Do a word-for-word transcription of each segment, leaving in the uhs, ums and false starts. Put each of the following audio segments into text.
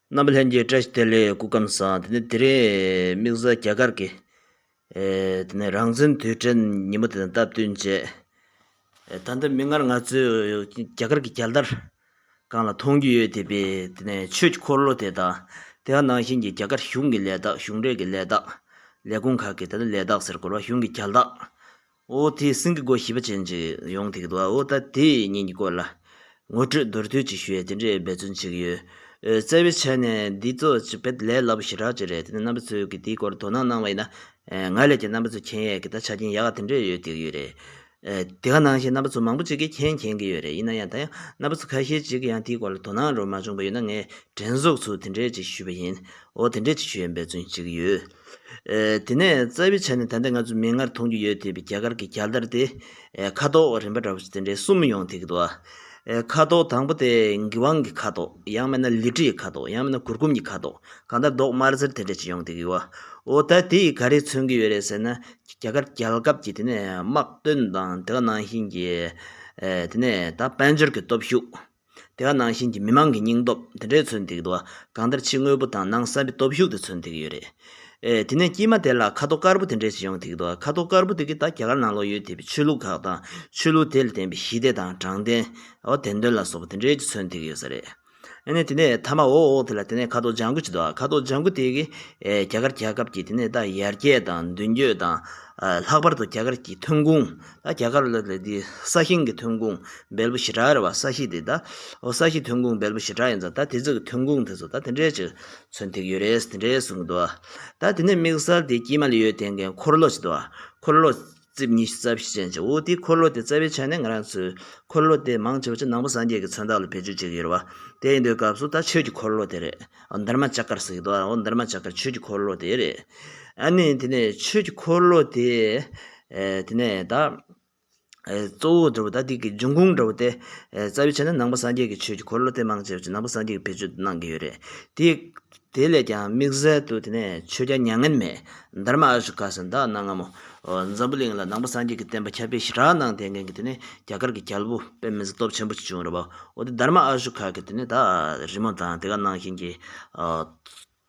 རྣམ་པ་ལྷན་རྒྱས་བཀྲ་ཤིས་བདེ་ལེགས། སྐུ་ཁམས་བཟང་། དེ་ནས་དེ་རིང་དམིགས་བསལ་རྒྱ་གར་གྱི་ཨེ་དེ་ནས་རང་བཙན་དུས་དྲན་ཉིན་མོ་དེ་དང་སྟབས་བསྟུན་བྱས། ཨེ་ད་ལྟ་མིག་སྔར་ང་ཚོས་རྒྱ་གར་གྱི་རྒྱལ་དར་སྒང་ལ་མཐོང་རྒྱུ་ཡོད་དེ་པས། དེ་ནས་ཆོས་ཀྱི་འཁོར་ལོ་དེ་དང་། དེ་ག་ནང་བཞིན་གྱི་རྒྱ་གར་གཞུང་གི་ལས་རྟགས། གཞུང་འབྲེལ་གྱི་ལས་རྟགས། ལས་ཁུངས་ཁག་གི་ད་ལྟ་ལས་རྟགས་ཟེར་དགོས་རེད་བ། གཞུང་གི་རྒྱལ་རྟགས། འོ་དེ་སེང་གེ་མགོ་བཞི་པ་ཅན་ཅིག་ཡོང་ཐིག་འདུག་འོ་ད་དེ་གཉིས་ཀྱི་སྐོར་ལ་ངོ་སྤྲོད་མདོར་བསྡུས་ཅིག་ཞུ་ཡས་དེ་འདྲའི་འབད་བརྩོན་བྱེད་ཀྱི་ཡོད། ཨེ་རྩ་བའི་ཆ་ནས་འདི་ཚོ་ཅིག་དཔེ་ལས་སླ་པོ་ཞེ་དྲག་ཅིག་རེད། དེ་ནས་རྣམ་པ་ཚོས་ཀྱི་དེའི་སྐོར་དོ་སྣང་གནང་བ་ཡིན་ན། ཨེ་ང་ལས་ཀྱང་རྣམ་པ་ཚོ་མཁྱེན་ཡས་ཀྱི་ད་ཆ་རྐྱེན་ཡག་ག་དེ་འདྲས་ཡོད་ཐིག་ཡོད་རེད། ཨེ་དེ་ག་ནང་བཞིན་རྣམ་པ་ཚོ་མང་པོ་ཅིག་གིས་མཁྱེན་མཁྱེན་གྱི་ཡོད་རེད། ཡིན་ན་ཡང་ད་ཡང་རྣམ་པ་ཚོ་ཁ་ཤས་ཅིག་གིས་ཡང་དེའི་སྐོར་ལ་དོ་སྣང་རོ་མ་བྱུང་བ་ཡོད་ན། ངས་དྲན་གསོ་ཚུལ་དེ་འདྲས་ཅིག་ཞུས་པ་ཡིན། འོ་དེ་འདྲས་ཅིག་ཞུ་ཡས་འབད་བརྩོན་བྱེད་ཀྱི་ཡོད། ཨེ་དེ་ནས་རྩ་བའི་ཆ་ནས་ད་ལྟ་ང་ཚོ་མིག་སྔར་མཐོང་རྒྱུ་ཡོད་དེ་པའི་རྒྱ་གར་གྱི་རྒྱལ་དར་དེ། ཨེ་ཁ་དོག་རིམ་པ་འདྲ་བོ་ཞིག་དེ་འདྲའི་གསུམ་ཡོང་ཐིག་འདུག་ཨེ་ཁ་དོག་དང་པོ་དེ་གི་ཝང་གི་ཁ་དོག། ཡང་མིན་ན་ལི་ཀྲིའི་ཁ་དོག། ཡང་མིན་ན་གུར་གུམ་གྱི་ཁ་དོག། གང་ལྟར་མདོག་དམར་སེར་དེ་འདྲ་ཅིག་ཡོང་ཐིག་ཡོད། འོ་ད་དེ་ཡིས་ག་རེ་མཚོན་གྱི་ཡོད་རེད་ཟེར་ན། རྒྱ་གར་རྒྱལ་ཁབ་ཀྱི་དེ་ནས་དམག་དོན་དང་དེ་ག་ནང་བཞིན་གྱི་ཨེ་དེ་ནས་ད་དཔལ་འབྱོར་གྱི་སྟོབས་ཤུགས། དེ་ག་ནང་བཞིན་གྱི་མི་མང་གི་སྙིང་སྟོབས་དེ་འདྲས་མཚོན་ཐིག་འདུག་གང་ལྟར་ཕྱི་དངོས་པོ་དང་ནང་བསམ་པའི་སྟོབས་ཤུགས་དེ་མཚོན་ཐིག་ཡོད་རེད། ཨེ་དེ་ནས་དཀྱིལ་མ་དེ་ལ་ཁ་དོག་དཀར་པོ་དེ་འདྲས་ཅིག་ཡོང་ཐིག་འདུག་ཁ་དོག་དཀར་པོ་དེ་གིས་ད་རྒྱ་གར་ནང་ལོགས་ཡོད་དེ་པའི་ཆོས་ལུགས་ཁག་དང་། ཆོས་ལུགས་དེ་ལ་བརྟེན་པའི་ཞི་བདེ་དང་དྲང་བདེན། འོ་བདེན་དོན་ལ་སོགས་པ་དེ་འདྲས་ཅིག་མཚོན་ཐིག་ཡོད་ས་རེད། ཨ་ནི་དེ་ནས་མཐའ་མ་འོག་འོག་དེ་ལ་དེ་ནས་ཁ་དོག་ལྗང་གུ་ཅིག་འདུག་ཁ་དོག་ལྗང་གུ་དེ་གིས་ཨེ་རྒྱ་གར་རྒྱལ་ཁབ་ཀྱི་དེ་ནས་ད་ཡར་རྒྱས་དང་མདུན་སྐྱོད་དང་། ཨ་ལྷག་པར་དུ་རྒྱ་གར་གྱི་ཐོན་ཁུངས། ད་རྒྱ་གར་ལ་ལ་དེ་ས་ཞིང་གི་ཐོན་ཁུངས་འབེལ་པོ་ཞེ་དྲག་རེད་བ། ས་གཞི་དེ་ད། འོ་ས་གཞི་ཐོན་ཁུངས་འབེལ་པོ་ཞེ་དྲག་ཡིན་ཙང་། ད་དེ་ཚོ་གི་ཐོན་ཁུངས་དེ་ཚོ་ད་དེ་འདྲས་ཅིག་མཚོན་ཐིག་ཡོད་རེད། དེ་འདྲས་གསུངས་འདུག་ད་དེ་ནས་དམིགས་བསལ་དེ་དཀྱིལ་མ་ལ་ཡོད་དེ་གའི་འཁོར་ལོ་ཞིག་འདུག་འཁོར་ལོ་རྩིབས་ཉི་ཤུ་རྩ་བཞི་ཅན་ཅིག་འོ་དེ་འཁོར་ལོ་དེ་རྩ་བའི་ཆ་ནས་ང་རང་ཚོའི་འཁོར་ལོ་དེ་མང་ཆེ་བ་ཅིག་ནང་པ་སངས་རྒྱས་ཀྱི་མཚོན་རྟགས་ལ་བེད་སྤྱོད་བྱེད་ཀྱི་ཡོད་རེད་བ། དེ་ཡིན་དུས་སྐབས་སུ་ད་ཆོས་ཀྱི་འཁོར་ལོ་དེ་རེད། འོ་དྷརྨ་ཅཀ་ར་ཟེར་གྱི་འདུག་འོ་དྷརྨ་ཅཀ་ར་ཆོས་ཀྱི་འཁོར་ལོ་དེ་རེད། ཨ་ནི་དེ་ནས་ཆོས་ཀྱི་འཁོར་ལོ་དེ། ཨེ་དེ་ནས་ད། ཨེ་གཙོ་བོ་འདྲ་བོ་ད་འདི་གི་འབྱུང་ཁུངས་འདྲ་བོ་དེ། ཨེ་རྩ་བའི་ཆ་ནས་ནང་པ་སངས་རྒྱས་ཀྱི་ཆོས་ཀྱི་འཁོར་ལོ་དེ་མང་ཆེ་བ་ཅིག་ནང་པ་སངས་རྒྱས་ཀྱིས་བེད་སྤྱོད་གནང་གི་ཡོད་རེད། དེ་དེ་ལས་ཀྱང་དམིགས་བསལ་དུ་དེ་ནས་ཆོས་རྒྱལ་མྱ་ངན་མེད། དྷརྨ་ཨ་ཤོ་ཀ་ཟེར་ད་གནའ་སྔ་མོ། འཛམ་བུ་གླིང་ལ་ནང་པ་སངས་རྒྱས་ཀྱི་བསྟན་པ་ཁྱབ་སྤེལ་ཞེ་དྲག་གནང་བསྡད་མཁན་གྱི་དེ་ནས་རྒྱ་གར་གྱི་རྒྱལ་པོ་དཔེ་མི་སྲིད་སྟོབས་ཆེན་པོ་ཅིག་བྱུང་རེད་བ། འོ་དེ་དྷརྨ་ཨ་ཤོ་ཀ་གི་དེ་ནས་ད་རི་མོ་དང་དེ་ག་ནང་བཞིན་གྱི། ཨ།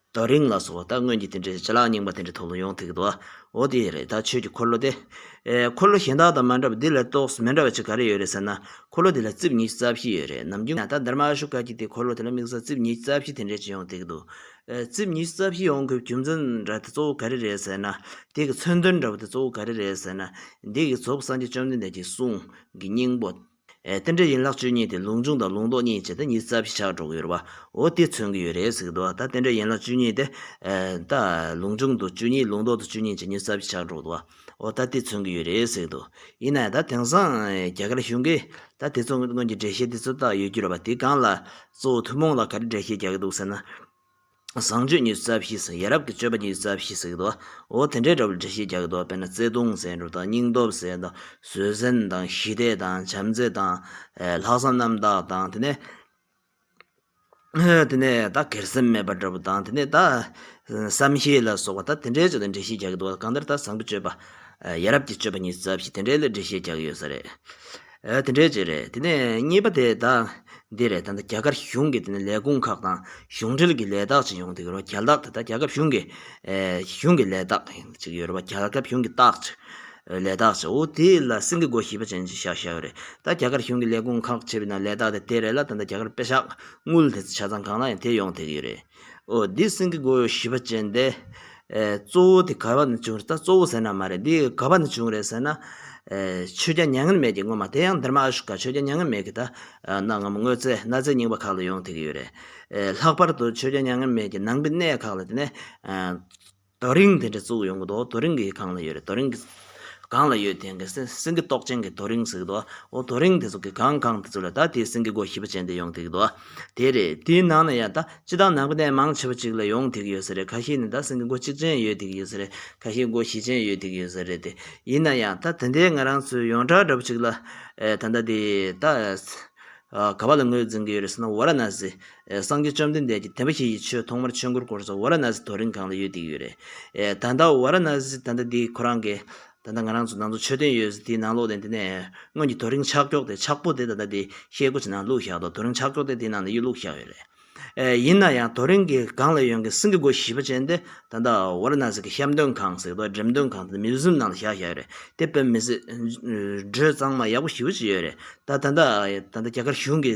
རྡོ་རིང་ལ་སོགས་པ་ད་སྔོན་གྱི་དེ་འདྲའི་ཅ་ལག་རྙིང་པ་དེ་འདྲའི་ཐོག་ལ་ཡོང་ཐུབ་ཀྱི་འདུག་འོ་དེ་རེད། ད་ཆོས་ཀྱི་འཁོར་ལོ་དེ། ཨེ་འཁོར་ལོ་གཞན་དག་དང་མ་འདྲ་བ་འདི་ལས་ཏོག་ཙམ་མི་འདྲ་བ་ཅིག་ག་རེ་ཡོད་རེད་ཟེར་ན། འཁོར་ལོ་དེ་ལ་རྩིབས་ཉི་ཤུ་རྩ་བཞི་ཡོད་རེད། ནམ་རྒྱུན་ད་དྷརྨ་ཨ་ཤོ་ཀ་གི་དེ་འཁོར་ལོ་དེ་ལ་དམིགས་བསལ་རྩིབས་ཉི་ཤུ་རྩ་བཞི་དེ་འདྲས་ཅིག་ཡོང་ཐུབ་ཀྱི་འདུག་ཨེ་རྩིབས་ཉི་ཤུ་རྩ་བཞི་ཡོང་དགོས་རྒྱུ་མཚན་ར་དེ་གཙོ་བོ་ག་རེ་རེད་ཟེར་ན། དེ་གི་མཚོན་དོན་འདྲ་བོ་དེ་གཙོ་བོ་ག་རེ་རེད་ཟེར་ན། འདི་གི་རྫོགས་པ་སངས་རྒྱས་བཅོམ་ལྡན་འདས་ཀྱི་གསུང་གི་སྙིང་པོ། ཨེ་རྟེན་འབྲེལ་ཡན་ལག་བཅུ་གཉིས་དེ་ལུགས་འབྱུང་དང་ལུགས་ལྡོག་གཉིས་བྱས་ཏེ་ཉི་ཤུ་རྩ་བཞི་ཆགས་འགྲོ་གི་ཡོད་རེད་བ། འོ་དེ་མཚོན་གྱི་ཡོད་རེད་ཟེར་གྱི་འདུག་ད་རྟེན་འབྲེལ་ཡན་ལག་བཅུ་གཉིས་དེ། ཨེ་ད་ལུགས་འབྱུང་དུ་བཅུ་གཉིས། ལུགས་ལྡོག་ཏུ་བཅུ་གཉིས་བྱས་ཉི་ཤུ་རྩ་བཞི་ཆགས་འགྲོ་གི་འདུག་འོ་ད་དེ་མཚོན་གྱི་ཡོད་རེད་ཟེར་གྱི་འདུག་ཡིན་ན་ཡང་ད་དེང་སང་ཨེ་རྒྱ་གར་གཞུང་གིས་ད་དེ་ཚོ་སྔོན་གྱི་འགྲེལ་བཤད་དེ་ཚོ་ད་ཡོད་རྒྱུ་རེད་བ། དེ་སྒང་ལ་གཙོ་བོ་ཐུན་མོང་ལ་ག་རེ་འགྲེལ་བཤད་རྒྱག་གི་འདུག་ཟེར་ན། བཟང་སྤྱོད་ཉི་ཤུ་རྩ་བཞི་ཟེར། ཡ་རབས་ཀྱི་སྤྱོད་པ་ཉི་ཤུ་རྩ་བཞི་ཟེར་གྱི་འདུག་འོ་དེ་འདྲའི་འདྲ་བོ་འགྲེལ་བཤད་རྒྱག་གི་འདུག་དཔེར་ན་བརྩེ་གདུང་ཟེར་འདྲ་བོ་དང་། སྙིང་སྟོབས་ཟེར་དང་། བཟོད་བསྲན་དང་། ཞི་བདེ་དང་། བྱམས་བརྩེ་དང་། ཨེ་ལྷག་བསམ་རྣམ་དག་དང་། དེ་ནས་དེ་ནས་ད་སྒེར་སེམས་མེད་པ་འདྲ་བོ་དང་། དེ་ནས་ད་བསམ་ཤེས་ལ་སོགས་པ་ད་དེ་འདྲའི་ཅིག་ལ་འགྲེལ་བཤད་རྒྱག་གི་འདུག་གང་ལྟར་ད་བཟང་པོའི་སྤྱོད་པ། ཨེ་ཡ་རབས་ཀྱི་སྤྱོད་པ་ཉི་ཤུ་རྩ་བཞི་དེ་འདྲའི་ལ་འགྲེལ་བཤད་རྒྱག་གི་ཡོད་ས་རེད། ཨེ་དེ་འདྲའི་ཅིག་རེད། དེ་ནས་གཉིས་པ་དེ་ད་འདི་རེད། ད་ལྟ་རྒྱ་གར་གཞུང་གི་དེ་ནས་ལས་ཁུངས་ཁག་དང་གཞུང་འབྲེལ་གྱི་ལས་རྟགས་ཅིག་ཡོང་དུས་རོ། རྒྱལ་རྟགས་དེ་ད་རྒྱལ་ཁབ་གཞུང་གི་ཨེ་གཞུང་གི་ལས་རྟགས་ཅིག་ཡོད་རེད་བ། རྒྱལ་ཁབ་གཞུང་གི་རྟགས་ཅིག་ལས་རྟགས་ཅིག་འོ་དེ་ལ་སེང་གེ་མགོ་བཞི་པ་ཅན་ཅིག་བཞག་བཞག་ཡོད་རེད། ད་རྒྱ་གར་གཞུང་གི་ལས་ཁུངས་ཁག་ཅིག་ཡིན་ན་ལས་རྟགས་དེ་དེ་རེད་ལ། ད་ལྟ་རྒྱ་གར་པེ་ཤག་དངུལ་དེ་ཚོ་ཆ་ཚང་སྒང་ལ་ཡང་དེ་ཡོང་བསྡད་ཀྱི་ཡོད་རེད། འོ་འདི་སེང་གེ་མགོ་བཞི་པ་ཅན་དེ། ཨེ་གཙོ་བོ་དེ་ག་བ་ནས་བྱུང་རེད། ད་གཙོ་བོ་ཟེར་ན་མ་རེད། འདི་ག་བ་ནས་བྱུང་རེད་ཟེར་ན། ཨེ་ཆོས་རྒྱལ་མྱ་ངན་མེད་ཀྱིས་སྔོན་མ། དེ་ཡང་དྷརྨ་ཨ་ཤོ་ཀ་ཆོས་རྒྱལ་མྱ་ངན་མེད་ཀྱིས་ད་གནའ་སྔ་མོ་དངོས་རྫས་གནའ་རྫས་རྙིང་པ་ཁག་ལ་ཡོང་བསྡད་ཀྱི་ཡོད་རེད། ཨེ་ལྷག་པར་དུ་ཆོས་རྒྱལ་མྱ་ངན་མེད་ཀྱི་ནང་པའི་གནས་ཁག་ལ་དེ་ནས་ཨ་རྡོ་རིང་དེ་འདྲ་བཙུགས་ཡོང་གི་འདུག་རྡོ་རིང་གི་སྒང་ལ་ཡོད་རེད། རྡོ་རིང་གི་སྒང་ལ་ཡོད་དེ་གའི་སེང་སེང་གེ་ཏོག་ཅན་གྱི་རྡོ་རིང་ཟེར་གྱི་འདུག་འོ་རྡོ་རིང་དེ་ཚོ་གི་སྒང་སྒང་དེ་ཚོ་ལ་ད་དེ་སེང་གེ་མགོ་བཞི་པ་ཅན་དེ་ཡོང་བསྡད་ཀྱི་འདུག་དེ་རེད། དེའི་ནང་ན་ཡང་ད་སྤྱིར་བཏང་ནང་པའི་གནས་མང་ཆེ་བ་ཅིག་ལ་ཡོང་བསྡད་ཀྱི་ཡོད་ས་རེད། ཁ་ཤས་ནི་ད་སེང་གེ་མགོ་གཅིག་ཅན་ཡོད་བསྡད་ཀྱི་ཡོད་ས་རེད། ཁ་ཤས་མགོ་བཞི་ཅན་ཡོད་བསྡད་ཀྱི་ཡོད་ས་རེད་དེ། ཡིན་ན་ཡང་ད་དེ་འདྲའི་ང་རང་ཚོའི་ཡོངས་གྲགས་འདྲ་པོ་ཅིག་ལ། ཨེ་ད་ལྟ་དེ་ད་ཨ་ག་བ་ལ་ངོས་འཛིན་གྱི་ཡོད་རེད་ཟེར་ན། ཝཱ་ར་ཎ་སི། ཨེ་སངས་རྒྱས་བཅོམ་ལྡན་འདས་ཀྱིས་བདེན་པ་བཞི་ཡི་ཆོས་ཐོག་མར་ཆོས་འཁོར་བསྐོར་ས་ཝཱ་ར་ཎ་སི་རྡོ་རིང་སྒང་ལ་ཡོད་བསྡད་ཀྱི་ཡོད་རེད། ཨེ་ད་ལྟ་ཝཱ་ར་ཎ་སི་ད་ལྟ་དེ་ཁོ་རང་གི་ད་ལྟ་ང་རང་ཚོ་ནང་དུ་མཆོད་རྟེན་ཡོད་ས་དེའི་ནང་ལོགས་ནས་དེ་ནས་སྔོན་གྱི་རྡོ་རིང་ཆག་ཀྱོག་དེ་ཆག་པོ་དེ་ད་ལྟ་དེ་ཤེལ་སྒོ་ཅིག་ནང་བླུགས་བཞག་འདུག་རྡོ་རིང་ཆག་ཀྱོག་དེ་དེའི་ནང་ལ་ཡོད་བླུགས་བཞག་ཡོད་རེད། ཨེ་ཡིན་ན་ཡང་དོ་རིང་གི་སྒང་ལ་ཡོང་གི་སེང་གེ་སྒོ་བཞི་པ་ཅན་དེ་ད་ལྟ་ཝཱ་ར་ཎ་སི་གི་བཤམས་སྟོན་ཁང་ཟེར་དོ་འགྲེམས་སྟོན་ཁང་དེ་མིའུ་ཟིམ་ནང་ལ་བཞག་བཞག་རེད། དེ་དཔེ་མི་སྲིད་འགྲོས་གཙང་མ་ཡག་པོ་ཞེ་པོ་ཅིག་ཡོད་རེད། ད་ད་ལྟ་ད་ལྟ་རྒྱ་གར་གཞུང་གི་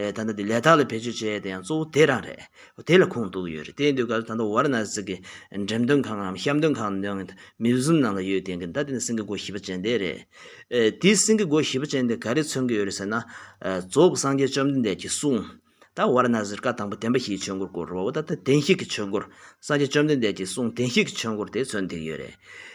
ཨེ་ད་ལྟ་དེ་ལས་རྟགས་ལ་བེད་སྤྱོད་བྱས་དེ་ཡང་གཙོ་བོ་དེ་རང་རེད། དེ་ལ་ཁུངས་གཏུགས་ཡོད་རེད། དེ་ཡིན་དུས་སྐབས་ད་ལྟ་ཝཱ་ར་ཎ་སི་གི་འགྲེམས་སྟོན་ཁང་ངམ་བཤམས་སྟོན་ཁང་ནང་མིའུ་ཟིམ་ནང་ལ་ཡོད་དེ་གི་ད་དེ་ནི་སེང་གེ་སྒོ་བཞི་པ་ཅན་དེ་རེད། ཨེ་དེའི་སེང་གེ་སྒོ་བཞི་པ་ཅན་དེ་ག་རེ་མཚོན་གྱི་ཡོད་རེད་ཟེར་ན། ཨེ་རྫོགས་པའི་སངས་རྒྱས་བཅོམ་ལྡན་འདས་ཀྱི་གསུང་། ད་ཝཱ་ར་ཎ་སིར་བཀའ་དང་པོ་བདེན་པ་བཞིའི་ཆོས་འཁོར་བསྐོར་རོ། ད་ལྟ་བདེན་བཞི་གི་ཆོས་འཁོར། སངས་རྒྱས་བཅོམ་ལྡན་འདས་ཀྱི་གསུང་བདེན་བཞི་གི་ཆོས་འཁོར་དེ་མཚོན་བསྡད་ཡོད་རེད།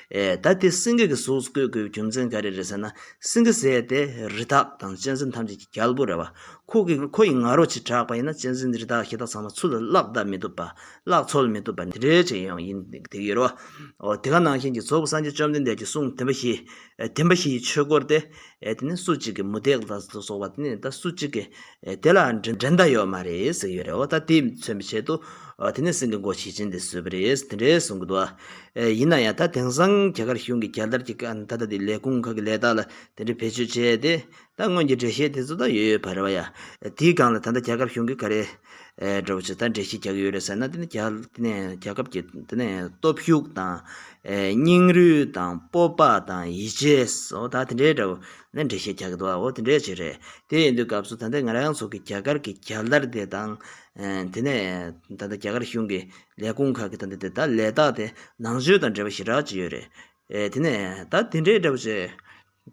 ཨེ་ད་དེ་སེང་གེ་གི་གཟུགས་བཀོད་དགོས་རྒྱུ་མཚན་ག་རེ་རེད་ཟེར་ན། སེང་གེ་ཟེར་དེ་རི་དྭགས་དང་གཅན་གཟན་ཐམས་ཅད་ཀྱི་རྒྱལ་པོ་རེད་བ། ཁོ་གི་ཁོ་ཡི་ང་རོ་ཅིག་གྲགས་པ་ཡིན་ན་གཅན་གཟན་རི་དྭགས་ཞེ་དག་ཚང་མ་ཚུར་ལ་བརླག་ད་མི་ཐུབ་པ། བརླག་ཚོར་མི་ཐུབ་པ་དེ་འདྲའི་ཅིག་ཡང་ཡིན་བསྡད་ཡོད་རེད་བ། འོ་དེ་ག་ནང་བཞིན་གྱི་རྫོགས་པའི་སངས་རྒྱས་བཅོམ་ལྡན་འདས་ཀྱི་གསུང་བདེན་པ་བཞི། ཨེ་བདེན་པ་བཞིའི་ཆོས་འཁོར་དེ། ཨེ་དེ་ནི་སུ་གཅིག་གི་མུ་སྟེགས་ལ་སོགས་པ་དེ་ནི་ད་སུ་གཅིག་གི་ཨེ་དེ་ལ་འགྲན་འགྲན་ཟླ་ཡོད་མ་རེད་ཟེར་ཡོད་རེད། འོ་ད་དེ་མཚོན་པའི་ཆེད་དུ་ཨ་དེ་ནི་སེང་གེ་མགོ་བཞི་ཅན་དེ་བཟོས་པ་རེད་དེ་འདྲའི་གསུང་གི་འདུག་ཨེ་ཡིན་ན་ཡང་ད་དེང་སང་རྒྱ་གར་གཞུང་གི་རྒྱལ་དར་གྱི་ཀ་ད་ལྟ་དེ་ལས་ཁུངས་ཁག་གི་ལས་རྟགས་ལ་དེ་འདྲའི་བེད་སྤྱོད་བྱས་ཏེ། ད་སྔོན་གྱི་འགྲེལ་བཤད་དེ་ཚོ་ད་ཡོད་ཡོད་པ་རེད་བ་ཡ། དེའི་སྒང་ལ་ད་ལྟ་རྒྱ་གར་གཞུང་གིས་ག་རེ་ཨེ་འདྲ་བོ་ཅིག་ད་འགྲེལ་བཤད་རྒྱག་གི་ཡོད་རེད་ཟེར་ན། དེ་ནི་རྒྱ་དེ་ནས་རྒྱལ་ཁབ་ཀྱི་དེ་ནས་སྟོབས་ཤུགས་དང་། ཨེ་སྙིང་རུས་དང་སྤོབས་པ་དང་ཡིད་ཆེས་སོགས་ད་དེ་འདྲའི་འདྲ་བོ་ནས་འགྲེལ་བཤད་རྒྱག་གི་འདུག་འོ་དེ་འདྲའི་ཅིག་རེད། དེ་ཡིན་དུས་སྐབས་སུ་ད་ལྟ་ང་རང་ཚོ་གི་རྒྱ་གར་གྱི་རྒྱལ་དར་དེ་དང་། ཨེ་དེ་ནས་ད་ལྟ་རྒྱ་གར་གཞུང་གི་ལས་ཁུངས་ཁག་གི་ད་ལྟ་དེ་ད་ལས་རྟགས་དེ་ནང་ཆོས་དང་འབྲེལ་བ་ཞེ་དྲག་ཅིག་ཡོད་རེད། ཨེ་དེ་ནས་ད་དེ་འདྲའི་འདྲ་བོ་ཅིག་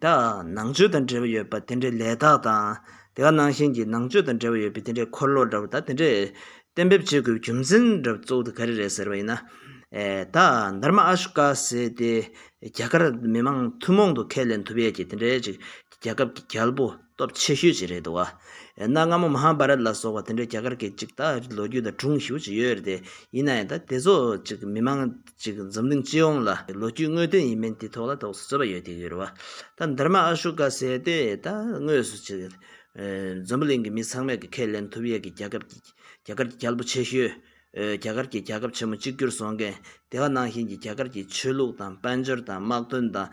ད་ནང་ཆོས་དང་འབྲེལ་བ་ཡོད་པ་དེ་འདྲའི་ལས་རྟགས་དང་། དེ་ག་ནང་བཞིན་གྱི་ནང་ཆོས་དང་འབྲེལ་བ་ཡོད་པའི་དེ་འདྲའི་འཁོར་ལོ་འདྲ་བོ་ད་དེ་འདྲའི་གཏན་འབེབས་བྱེད་དགོས་རྒྱུ་མཚན་འདྲ་བོ་གཙོ་བོ་དེ་ག་རེ་རེད་ཟེར་བ་ཡིན་ན། ཨེ་ད་དྷརྨ་ཨ་ཤོ་ཀ་ཟེར་དེ་རྒྱ་གར་མི་མང་ཐུན་མོང་དུ་ཁས་ལེན་ཐུབ་ཡས་ཀྱི་དེ་འདྲའི་ཅིག་རྒྱལ་ཁབ་ཀྱི་རྒྱལ་པོ་སྟོབས་ཆེ་ཤོས་ཅིག་རེད་འདུག་བ། ཨེ་གནའ་སྔ་མོ་མ་ཧཱ་བྷ་རད་ལ་སོགས་པ་དེ་འདྲའི་རྒྱ་གར་གྱི་ཅིག་ད་ལོ་རྒྱུས་དང་སྒྲུང་ཞེ་པོ་ཅིག་ཡོད་རེད་དེ། ཡིན་ན་ཡང་ད་དེ་ཚོ་ཅིག་མི་མང་ཅིག་འཛམ་གླིང་སྤྱི་ཡོངས་ལ་ལོ་རྒྱུས་དངོས་བསྟན་ཡིན་མིན་དེ་ཐོག་ལ་ཏོག་ཙམ་རྩོད་པ་ཡོད་དེ་ཡོད་རེད་བ། ད་དྷརྨ་ཨ་ཤོ་ཀ་ཟེར་དེ་ད་དངོས་སུ་ཅིག་ཨེ་འཛམ་བུ་གླིང་གི་མི་ཚང་མས་ཀྱི་ཁས་ལེན་ཐུབ་ཡས་ཀྱི་རྒྱལ་ཁབ་ཀྱི་རྒྱ་གར་གྱི་རྒྱལ་པོ་ཆེ་ཤོས། ཨེ་རྒྱ་གར་གྱི་རྒྱལ་ཁབ་ཆེན་མོ་གཅིག་གྱུར་བཟོ་མཁན། དེ་ག་ནང་བཞིན་གྱི་རྒྱ་གར་གྱི་ཆོས་ལུགས་དང་དཔལ་འབྱོར་དང་དམག་དོན་དང་།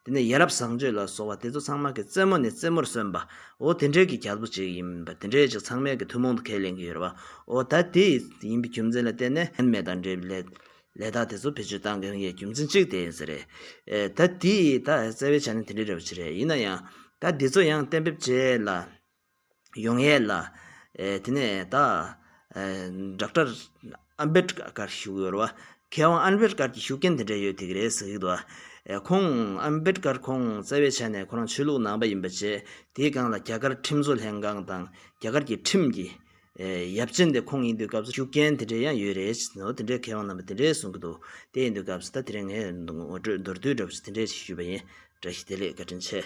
དེ་ནས་ཡ་རབས་བཟང་སྤྱོད་ལ་སོགས་པ་དེ་ཚོ་ཚང་མ་གི་རྩེ་མོ་ནས་རྩེ་མོར་སོན་པ། འོ་དེ་འདྲའི་གི་རྒྱལ་པོ་ཅིག་ཡིན་པ་དེ་འདྲའི་ཅིག་ཚང་མས་གི་ཐུན་མོང་དུ་ཁས་ལེན་གི་ཡོད་རེད་བ། འོ་ད་དེ་ཡིན་པའི་རྒྱུ་མཚན་ལ་བརྟེན་ནས་ཨན་མེ་དང་འབྲེལ་བའི་ལས་ལས་རྟགས་དེ་ཚོ་བེད་སྤྱོད་བཏང་གི་ཡོད་རྒྱུ་མཚན་གཅིག་དེ་ཡིན་ས་རེད། ཨེ་ད་དེ་ད་རྩ་བའི་ཆ་ནས་དེ་འདྲའི་འདྲ་བོ་ཅིག་རེད། ཡིན་ན་ཡང་ད་དེ་ཚོ་ཡང་གཏན་འབེབས་བྱས་ལ། ཡོང་ཡས་ལ། ཨེ་དེ་ནས་ད་ཨེ་ཌོག་ཊར་ཨམ་བེད་ཀར་ཞུ་གི་ཡོད་རེད་བ། མཁས་དབང་ཨམ་བེད་ཀར་གྱི་ཤུགས་རྐྱེན་དེ་འདྲ་ཡོད་དེ་གི་རེད་ཟེར་གི་འདུག་བ། ཨེ་ཁོང་ཨམ་བེད་ཀར་ཁོང་རྩ་བའི་ཆ་ནས་ཁོ་རང་ཆོས་ལུགས་ནང་པ་ཡིན་པ་བྱས། དེའི་སྒང་ལ་རྒྱ་གར་ཁྲིམས་བཟོ་ལྷན་ཁང་དང་རྒྱ་གར་གྱི་ཁྲིམས་ཀྱི་ཨེ་ཡབ་ཆེན་དེ་ཁོང་ཡིན་དུས་སྐབས་སུ་ཤུགས་རྐྱེན་དེ་འདྲ་ཡང་ཡོད་རེད་ཟེར་ནོ། དེ་འདྲའི་མཁས་དབང་རྣམ་པ་དེ་འདྲས་གསུང་གི་འདུག་དེ་ཡིན་དུས་སྐབས་སུ་ད་དེ་རིང་ངས་ངོ་སྤྲོད་མདོར་བསྡུས་འདྲ་བོ་ཞིག་དེ་འདྲས་ཞིག་ཞུས་པ་ཡིན། བཀྲ་ཤིས་བདེ་ལེགས། བཀའ་དྲིན་ཆེ།